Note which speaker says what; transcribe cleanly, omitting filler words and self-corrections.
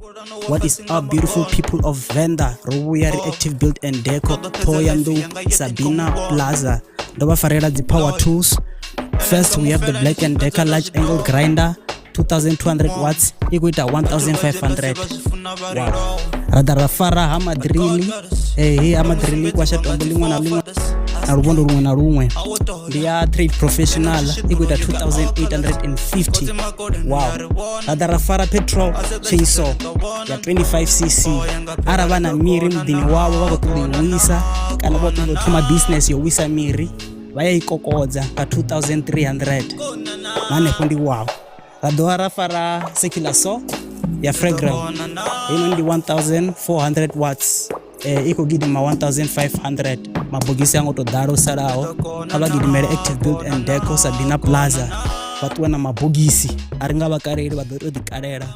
Speaker 1: What is up, beautiful people of Venda? Ro vhuya ri Active Build and Deco, Thohoyandou, Sabina Plaza. Ndo vha farela dzi power tools. First we have the Black and Decker large angle grinder, 2200 watts, i khou ita 1500. Wow. Ra ḓa ra fara hammer drill, eh hammer drill i kwasha tombo ḽiṅwe na ḽiṅwe na luvhondo luṅwe na luṅwe, ndi ya trade professional, i khou ita 2850. Wow. Ra ḓa ra fara petrol chainsaw ya 25 cc. Arali vha na miri muḓini wavho, vha khou ṱoḓa u wisa kana vha ṱoḓa u thoma business yo wisa miri, vha ya i kokodza nga 2300 na hanefho. Ndi wow. Ra dovha ra fara circular saw ya Fragrel, heino ndi 1400 watts, i khou gidima 1500. Mabogisi a ngo to ḓala o salaho, kha vha gidimele Active Build and Deco, Sabina Plaza, vha ṱuwe na mabogisi. A ri nga vha kaleli, vha ḓo to ḓi kalela.